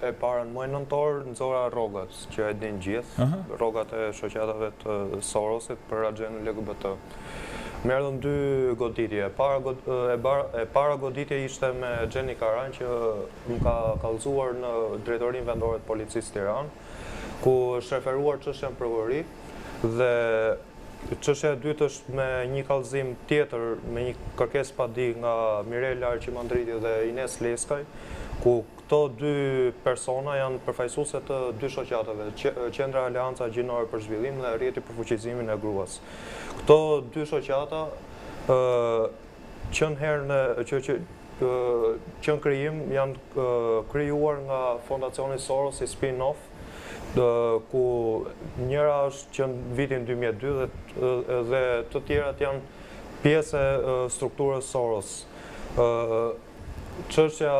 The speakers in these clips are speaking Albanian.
E para, në muajin nëntor nxora rrogat, që e dinë gjithë, rrogat e shoqatave të Sorosit për axhendën LGBT. Më erdhën dy goditje. E para, e para goditje ishte me Xheni Karan që më ka kallëzuar në Drejtorinë Vendore të Policisë Tiranë, ku është referuar çështja në prokurori dhe çështja e dytë është me një kallëzim tjetër, me një kërkesë padi nga Mirela Arqimandriti dhe Ines Leskaj, ku Këto dy persona janë përfaqësuese të dy shoqatave, Qendra Aleanca Gjinore për Zhvillim dhe Rrjeti për Fuqizimin e Gruas. Këto dy shoqata që në herën që që që në krijim janë krijuar nga Fondacioni Soros si spin-off, ku njëra është që në vitin 2002 dhe dhe të tjerat janë pjesë e strukturës Soros. Çështja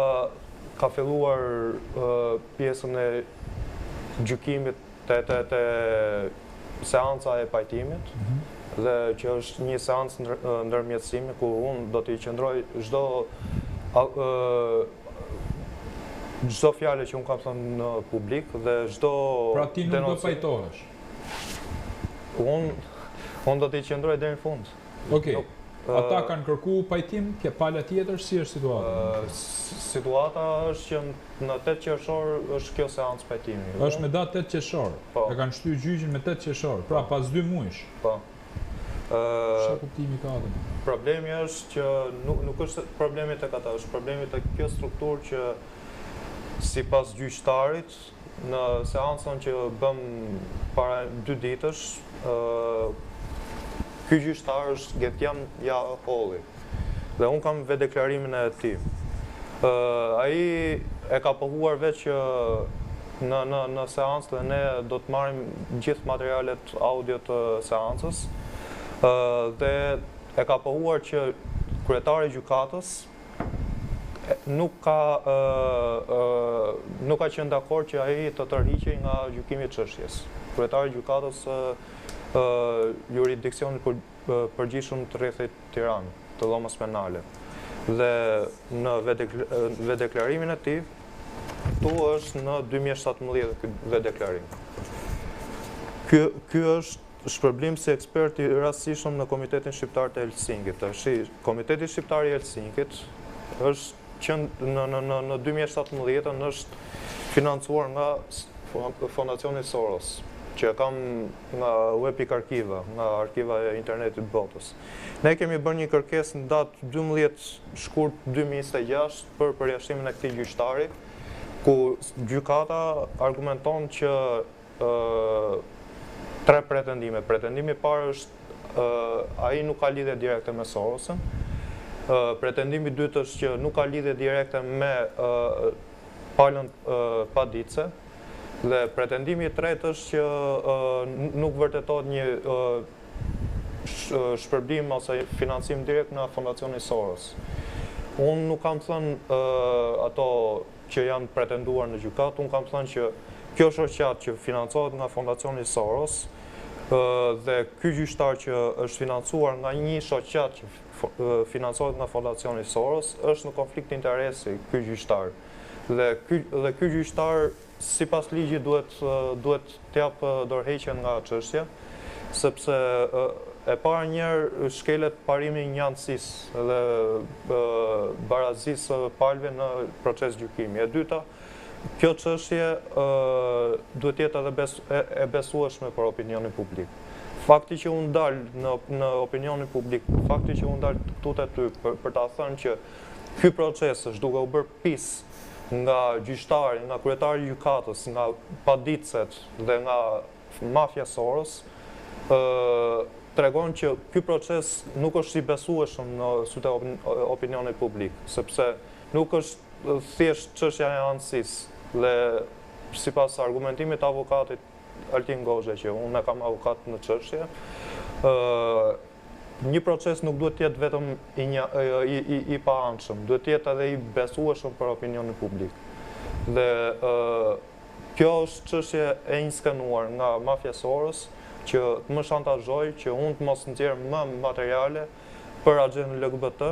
ka filluar pjesën e gjykimit te te te seanca e pajtimit mhm. dhe që është një seancë ndërmjetësimi ku unë do t'i qëndroj çdo çdo fjale që unë kam thënë në publik dhe çdo Pra ti nuk do pajtohesh. Unë unë do t'i qëndroj deri në fund. Okej. Ata kanë kërku pajtim, ke pala tjetër, si është situata? Situata është që në 8 qershor është kjo seancë pajtimi. Është me datë 8 qershor. Po. E kanë shty gjyqin me 8 qershor, pra po. pas 2 muajsh. Po. Çfarë kuptimi ka atë? Problemi është që nuk nuk është problemi tek ata, është problemi tek kjo strukturë që sipas gjyqtarit Në seancën që bëmë para dy ditësh, ky gjyqtar është Gentian Jaholli dhe unë kam vetëdeklarimin e tij. Ai e ka pohuar vetë që në në në seancë dhe ne do të marrim gjithë materialet audio të seancës dhe e ka pohuar që kryetari i gjykatës nuk ka nuk ka qenë dakord që ai të tërhiqej nga gjykimi i çështjes. Kryetari i gjykatës së juridiksionit përgjithshëm të rrethit Tiranë, të dhomës penale. Dhe në vetëdeklarimin e tij, këtu është në 2017 ky vetëdeklarim. Ky ky është Shpërblim si ekspert i rastësishëm në Komitetin Shqiptar të Helsinkit. Tashi, Komiteti Shqiptar i Helsinkit është që në në në në 2017-ën është financuar nga Fondacioni Soros, që e kam nga web.arkiva, nga arkiva e internetit të botës. Ne kemi bërë një kërkesë në datë 12 shkurt 2026 për përjashtimin e këtij gjyqtari, ku gjykata argumenton që tre pretendime. Pretendimi i parë është ai nuk ka lidhje direkte me Sorosin. Pretendimi i dytë është që nuk ka lidhje direkte me palën paditëse. Dhe pretendimi i tretë është që nuk vërtetohet një shpërblim ose financim direkt nga Fondacioni Soros. Unë nuk kam thënë ato që janë pretenduar në gjykatë, unë kam thënë që kjo shoqatë që financohet nga Fondacioni Soros dhe ky gjyqtar që është financuar nga një shoqatë që financohet nga Fondacioni Soros, është në konflikt interesi ky gjyqtar. Dhe ky dhe ky gjyqtar sipas ligjit duhet duhet të japë dorëheqjen nga çështja, sepse e para njëherë shkelet parimi i njëanësisë dhe barazisë së palëve në proces gjykimi. E dyta, kjo çështje duhet të jetë edhe e besueshme për opinionin publik. Fakti që unë dal në në opinionin publik, fakti që unë dal këtu te ty për, për ta thënë që ky proces është duke u bërë pis nga gjyqtari, nga kryetari i gjykatës, nga paditëset dhe nga mafia Soros, tregon që ky proces nuk është i besueshëm në sytë e opinionit publik, sepse nuk është thjesht çështja e anësisë dhe sipas argumentimit të avokatit Altin Gozhe, që unë e kam avokat në çështje, një proces nuk duhet të jetë vetëm i një i i i paanshëm, duhet të jetë edhe i besueshëm për opinionin publik. Dhe kjo është çështje e inskenuar nga mafia Soros që të më shantazhojë që unë të mos nxjerr më materiale për axhendën LGBT.